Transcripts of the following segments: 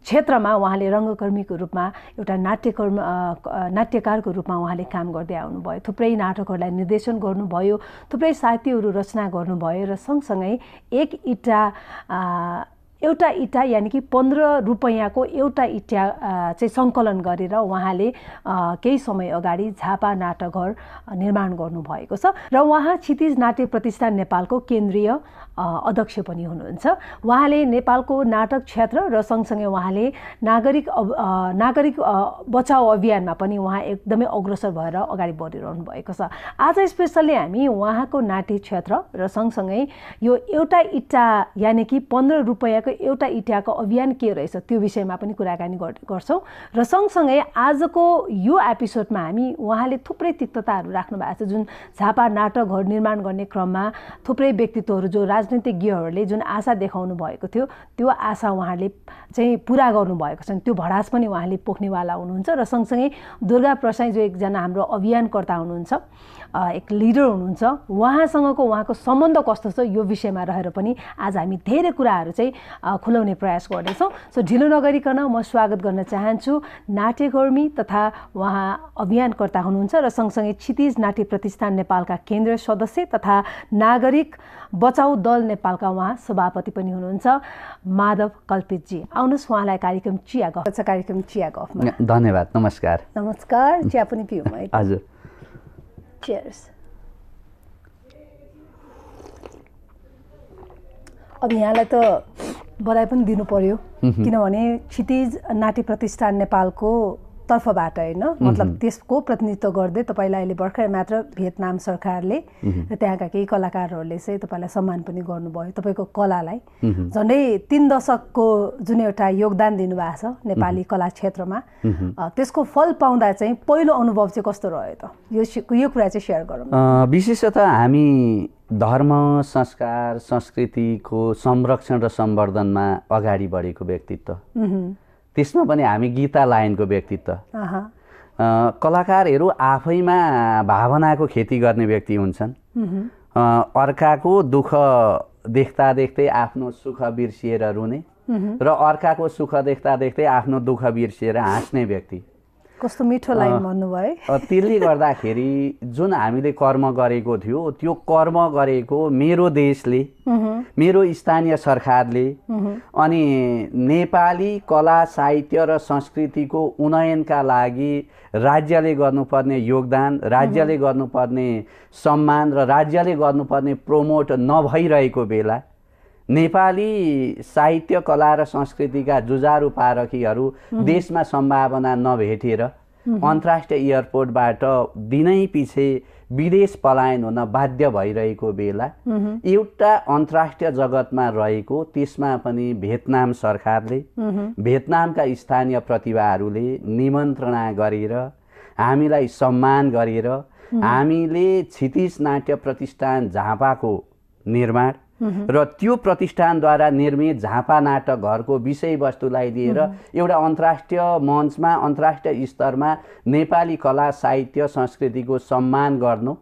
क्षेत्रमा उहाँले रङ्गकर्मीको रूपमा एउटा नाट्यकारको रूपमा उहाँले काम गर्दै आउनुभयो। थुप्रै नाटकहरूलाई निर्देशन गर्नुभयो, थुप्रै साहित्यहरू रचना गर्नुभयो र सँगसँगै एउटा इँटा यानि कि 15 रुपैयाँको एउटा इँटा चाहिँ सङ्कलन गरेर उहाँले केही समय अगाडि झापा नाटकघर निर्माण गर्नुभएको छ र उहाँ क्षितिज नाट्य प्रतिष्ठान नेपालको केन्द्रीय अध्यक्ष पनि हुनुहुन्छ। उहाँले नेपालको नाटक क्षेत्र र सँगसँगै उहाँले नागरिक बचाउ अभियानमा पनि उहाँ एकदमै अग्रसर भएर अगाडि बढिरहनु भएको छ। आज स्पेसल्ली हामी उहाँको नाट्य क्षेत्र र सँगसँगै यो एउटा इँटा यानि कि 15 रुपैयाँको एउटा इँटाको अभियान के रहेछ त्यो विषयमा पनि कुराकानी गर्छौँ र सँगसँगै आजको यो एपिसोडमा हामी उहाँले थुप्रै तिक्तताहरू राख्नु भएको छ। जुन झापा नाटकघर निर्माण गर्ने क्रममा थुप्रै व्यक्तित्वहरू जो राजनीतिज्ञहरूले जुन आशा देखाउनु भएको थियो त्यो आशा उहाँले चाहिँ पुरा गर्नुभएको छ। त्यो भडास पनि उहाँले पोख्नेवाला हुनुहुन्छ र सँगसँगै दुर्गा प्रसाई जो एकजना हाम्रो अभियानकर्ता हुनुहुन्छ, एक लिडर हुनुहुन्छ, उहाँको सम्बन्ध कस्तो छ यो विषयमा रहेर पनि आज हामी धेरै कुराहरू चाहिँ खुलाउने प्रयास गर्दैछौँ। सो ढिलो नगरिकन म स्वागत गर्न चाहन्छु नाट्यकर्मी तथा उहाँ अभियानकर्ता हुनुहुन्छ र सँगसँगै क्षितिज नाट्य प्रतिष्ठान नेपालका केन्द्रीय सदस्य तथा नागरिक बचाउ दल नेपालका उहाँ सभापति पनि हुनुहुन्छ माधव कल्पितजी। आउनुहोस् उहाँलाई कार्यक्रम चिया गफमा धन्यवाद। नमस्कार। चिया पनि पिउँ है। हजुर। चियर्स। अब यहाँलाई त बधाई पनि दिनु पर्यो किनभने क्षितिज नाट्य प्रतिष्ठान नेपालको तर्फबाट होइन, मतलब त्यसको प्रतिनिधित्व गर्दै तपाईँलाई अहिले भर्खरै मात्र भियतनाम सरकारले र त्यहाँका केही कलाकारहरूले चाहिँ तपाईँलाई सम्मान पनि गर्नुभयो। तपाईँको कलालाई झन्डै 3 दशकको जुन एउटा योगदान दिनुभएको छ नेपाली कला क्षेत्रमा, त्यसको फल पाउँदा चाहिँ पहिलो अनुभव चाहिँ कस्तो रह्यो त? यो कुरा चाहिँ सेयर गरौँ। विशेषतः हामी धर्म, संस्कार, संस्कृतिको संरक्षण र सम्वर्धनमा अगाडि बढेको व्यक्तित्व, त्यसमा पनि हामी गीता लायनको व्यक्तित्व। कलाकारहरू आफैमा भावनाको खेती गर्ने व्यक्ति हुन्छन्। अर्काको दुःख देख्दा देख्दै आफ्नो सुख बिर्सिएर रुने र अर्काको सुख देख्दा देख्दै आफ्नो दुःख बिर्सिएर हाँस्ने व्यक्ति। कस्तो मिठो लाइन भन्नुभयो। त्यसले गर्दाखेरि जुन हामीले कर्म गरेको थियो त्यो कर्म गरेको मेरो देशले, मेरो स्थानीय सरकारले अनि नेपाली कला साहित्य र संस्कृतिको उन्नयनका लागि राज्यले गर्नुपर्ने योगदान, राज्यले गर्नुपर्ने सम्मान र राज्यले गर्नुपर्ने प्रोमोट नभइरहेको बेला नेपाली साहित्य कला र संस्कृतिका जुझारु पारखीहरू देशमा सम्भावना नभेटेर अन्तर्राष्ट्रिय एयरपोर्टबाट दिनै पछि विदेश पलायन हुन बाध्य भइरहेको बेला एउटा अन्तर्राष्ट्रिय जगतमा रहेको, त्यसमा पनि भियतनाम सरकारले, भियतनामका स्थानीय प्रतिभाहरूले निमन्त्रणा गरेर हामीलाई सम्मान गरेर हामीले क्षितिज नाट्य प्रतिष्ठान झापाको निर्माण र त्यो प्रतिष्ठानद्वारा निर्मित झापा नाटकघरको विषयवस्तुलाई लिएर एउटा अन्तर्राष्ट्रिय मञ्चमा, अन्तर्राष्ट्रिय स्तरमा नेपाली कला साहित्य संस्कृतिको सम्मान गर्नु,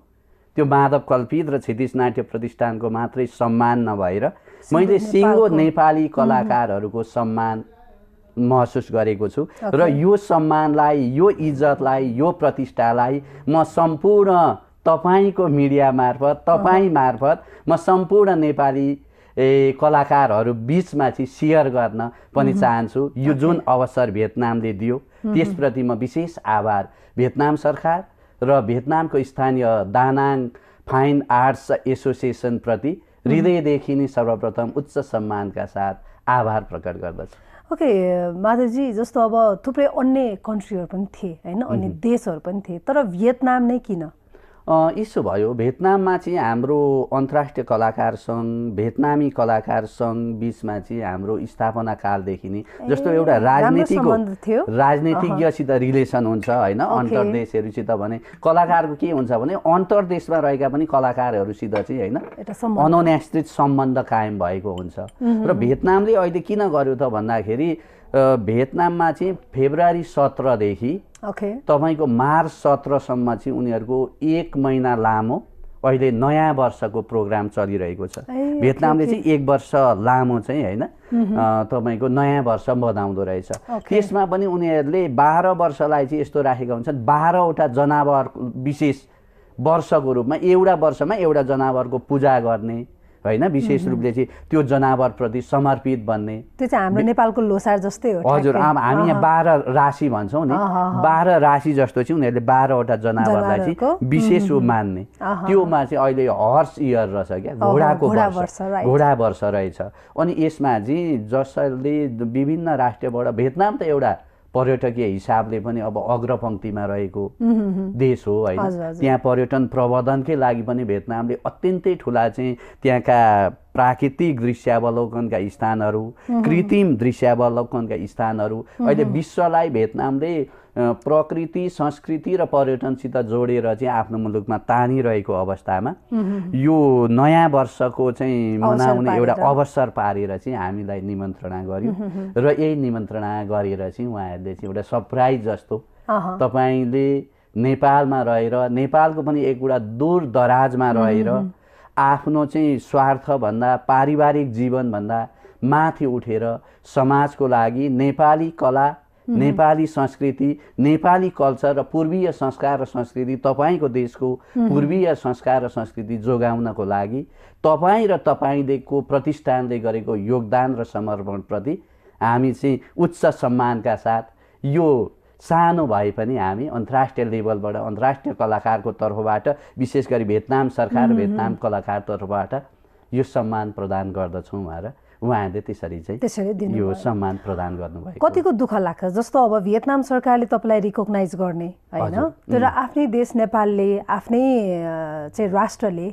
त्यो माधव कल्पित र क्षितिज नाट्य प्रतिष्ठानको मात्रै सम्मान नभएर मैले सिङ्गो नेपाली कलाकारहरूको सम्मान महसुस गरेको छु र यो सम्मानलाई, यो इज्जतलाई, यो प्रतिष्ठालाई म सम्पूर्ण तपाईको मिडिया मार्फत, तपाईँ मार्फत म सम्पूर्ण नेपाली कलाकारहरू बीचमा चाहिँ सेयर गर्न पनि चाहन्छु। यो जुन अवसर भियतनामले दियो त्यसप्रति म विशेष आभार भियतनाम सरकार र भियतनामको स्थानीय दानाङ फाइन आर्ट्स एसोसिएसन प्रति हृदयदेखि नै सर्वप्रथम उच्च सम्मानका साथ आभार प्रकट गर्दछु। ओके माधवजी, जस्तो अब थुप्रै अन्य कन्ट्रीहरू पनि थिए होइन, अन्य देशहरू पनि थिए, तर भियतनाम नै किन? यसो भयो, भियतनाममा चाहिँ हाम्रो अन्तर्राष्ट्रिय कलाकार सङ्घ, भियतनामी कलाकार सङ्घ बिचमा चाहिँ हाम्रो स्थापना कालदेखि नै जस्तो एउटा राजनीतिज्ञसित रिलेसन हुन्छ होइन, अन्तर्देशहरूसित भने कलाकारको के हुन्छ भने अन्तर्देशमा रहेका पनि कलाकारहरूसित चाहिँ होइन अनौन्याश्रित सम्बन्ध कायम भएको हुन्छ। र भियतनामले अहिले किन गर्यो त भन्दाखेरि भियतनाममा चाहिँ फेब्रुअरी 17 देखि तपाईँको मार्च 17 सम्म चाहिँ उनीहरूको 1 महिना लामो अहिले नयाँ वर्षको प्रोग्राम चलिरहेको छ। भियतनामले चाहिँ 1 वर्ष लामो चाहिँ होइन तपाईँको नयाँ वर्ष मनाउँदो रहेछ। त्यसमा पनि उनीहरूले 12 वर्षलाई चाहिँ यस्तो राखेका हुन्छन्, 12वटा जनावर विशेष वर्षको रूपमा एउटा वर्षमा एउटा जनावरको पूजा गर्ने होइन, विशेष रूपले चाहिँ त्यो जनावरप्रति समर्पित बन्ने। त्यो चाहिँ हाम्रो नेपालको लोसार जस्तै हो। हजुर, हामी यहाँ 12 राशि भन्छौँ नि, 12 राशि जस्तो चाहिँ उनीहरूले 12वटा जनावरलाई चाहिँ विशेष मान्ने। त्योमा चाहिँ अहिले हर्स इयर रहेछ क्या, घोडा वर्ष रहेछ। अनि यसमा चाहिँ जसले विभिन्न राष्ट्रबाट, भियतनाम त एउटा पर्यटकीय हिसाबले पनि अब अग्रपङ्क्तिमा रहेको देश हो होइन, त्यहाँ पर्यटन प्रवर्धनकै लागि पनि भियतनामले अत्यन्तै ठुला चाहिँ त्यहाँका प्राकृतिक दृश्यावलोकनका स्थानहरू, कृत्रिम दृश्यावलोकनका स्थानहरू अहिले विश्वलाई भियतनामले प्रकृति, संस्कृति र पर्यटनसित जोडेर चाहिँ आफ्नो मुलुकमा तानिरहेको अवस्थामा यो नयाँ वर्षको चाहिँ मनाउने एउटा अवसर पारेर चाहिँ हामीलाई निमन्त्रणा गर्यो र यही निमन्त्रणा गरेर चाहिँ उहाँहरूले चाहिँ एउटा सरप्राइज जस्तो तपाईँले नेपालमा रहेर, नेपालको पनि एउटा दूर दराजमा रहेर आफ्नो चाहिँ स्वार्थभन्दा, पारिवारिक जीवनभन्दा माथि उठेर समाजको लागि नेपाली कला, नेपाली संस्कृति, नेपाली कल्चर र पूर्वीय संस्कार र संस्कृति, तपाईँको देशको पूर्वीय संस्कार र संस्कृति जोगाउनको लागि तपाईँ र तपाईँको प्रतिष्ठानले गरेको योगदान र समर्पणप्रति हामी चाहिँ उच्च सम्मानका साथ यो सानो भए पनि हामी अन्तर्राष्ट्रिय लेभलबाट, अन्तर्राष्ट्रिय कलाकारको तर्फबाट, विशेष गरी भियतनाम सरकार, भियतनाम कलाकार तर्फबाट यो सम्मान प्रदान गर्दछौँ र उहाँहरूले त्यसरी यो सम्मान प्रदान गर्नुभएको। कतिको दुःख लाग्छ, जस्तो अब भियतनाम सरकारले तपाईँलाई रिकग्नाइज गर्ने होइन, तर आफ्नै देश नेपालले, आफ्नै चाहिँ राष्ट्रले